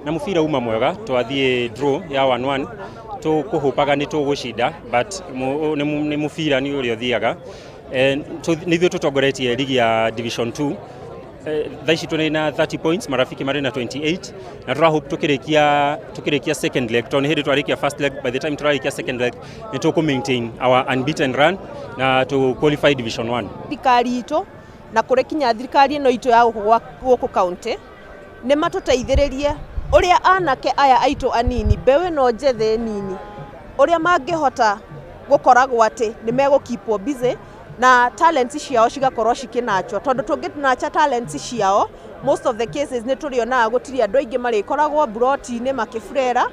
Na mũbira uma mwega, twathiĩ draw ya 1-1, tũkũhũpaga nĩ tũgũcinda, but nĩ mũbira nĩ ũrĩa ũthiaga. Nĩ ithuĩ tũtongoretie ligi ya Division 2. Thaa ici tũrĩ na 30 points, Marafiki marĩ na 28, na tũrahope tũkĩrĩkia second leg, tondũ nĩ hĩndĩ twarĩkia first leg, by the time tũrarĩkia second leg nĩ tũkũ maintain our unbeaten run na to qualify Division 1. Thirikari itũ na kũrĩ kinya thirikari ĩno itũ ya gũkũ county nĩ matũteithĩrĩrie ũrĩa anake aya aitũ anini, mbeũ ĩno njĩthĩ nini, ũrĩa mangĩhota gũkoragwo atĩ nĩ megũ busy na talents ciao cigakorwo cikĩnachwo, tondũ tũngĩnacha talents ciao, most of the cases nĩ tũrĩonaga gũtirĩ andũ aingĩ marĩkoragwo mburoti-inĩ makĩburera.